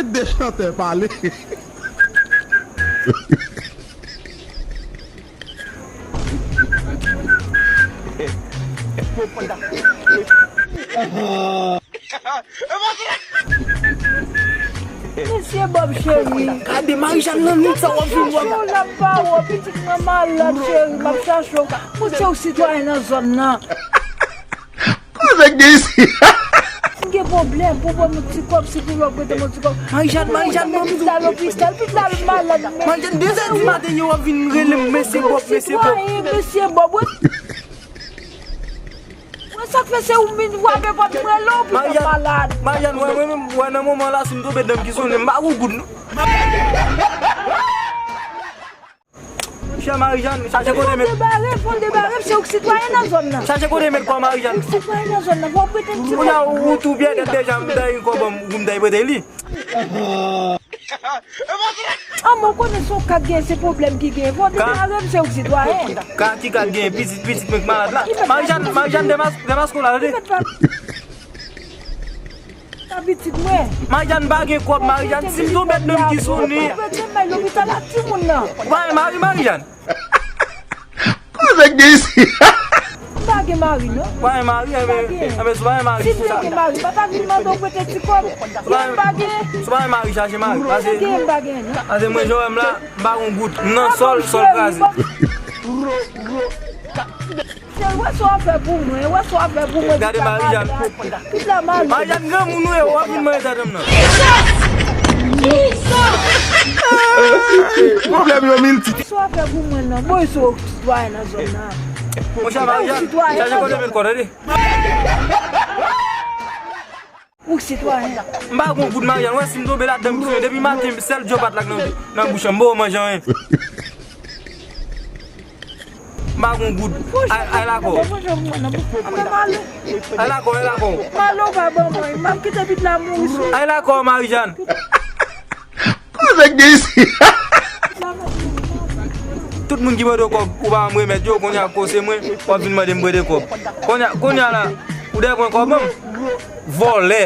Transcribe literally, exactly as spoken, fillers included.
De chantè pale. Mesye Bob cheri. Gade Marijàn nan nèg sa w ap vin wè. Ou la pa wè pitit mwen malad cheri, m ap chache w. Ou se yon sitwayen nan zòn nan. Kòman sa k gen isi? M gen pwoblèm pou ban m yon ti kòb, si pou yo prete m yon ti kòb. Marijàn, Marijàn, ban m di w. Pitit la lopital, pitit la malad. Marijàn, de zè di maten yo ap vin rele m mesye Bob, mesye Bob. Sitwayen, mesye Bob, wi. Mwen sa k fè se ou m vin frape pòt mwen lè w pita malad. Marijàn, wè mwen menm, wè nan moman la si m tonbe dan m ki sonnen, m pa gon goud non. Monchè Marijàn, chache kote met. Fò debare, fò debare, se ou k sitwayen nan zòn nan. Chache kote met kò Marijàn. Ou k sitwayen nan zòn nan, fò w prete m ti kòb. Kounye a ou tou byè tèt deja, m ta gen kòb ou m ta prete li. An mwen konnen se yon ka k gen, se pwoblèm ki gen. Fò w te ka revse ou sitwayen. Ka ki ka k gen, pitit, pitit mwen k malad la. Marijàn, Marijàn, demaske, demaske w la, tande. Ka pitit mwen. Marijàn pa gen kòb, Marijàn, si m tonbe nan ki sonnen. Mwen te bay lopital ak timoun nan. Ou pa gen mari, Marijàn? Kòman sa k gen isi? M pa gen mari non. Ou pa gen mari, enben, enben si w pa gen mari, si m te gen mari, m pa ta vin mande w prete ti kòb. Byen m pa gen. Si w pa gen mari, chache mari. Pase, m pa gen, m pa gen non. Pase mwen jan w wè m la, m pa gon goud. M nan sòl, sòl kraze. Cheri, wè sa w ap fè pou mwen, wè sa w ap fè pou mwen. Gade Marijàn. Pitit la malad. Marijàn granmoun ou ye, w ap vin manje tèt m nan. Pwoblèm yo milti. Sa w ap fè pou mwen nan, bon, se yon sitwayen nan zòn nan. Monchè Marijàn, chache kote met kò, tande. Ou sitwayen. M pa gon goud Marijàn, wè si m tonbe ladan m ki sonnen, depi maten sèl djòpat la k nan, nan bouch an, m poko manje anyen. M pa gon goud. Ay, ay lakò. Ay lakò, ay lakò. Malo pa ban mwen, m ap kite pitit la mouri sou. Ay lakò Marijàn. Kòman sa k gen isi? Tout moun ki mande w kòb, ou pa janm remèt yo, kounye a kò se mwen, w ap vin mande m prete kòb. Kounye a, kounye a la, ou dèyè pran kòb ban m? Vòlè.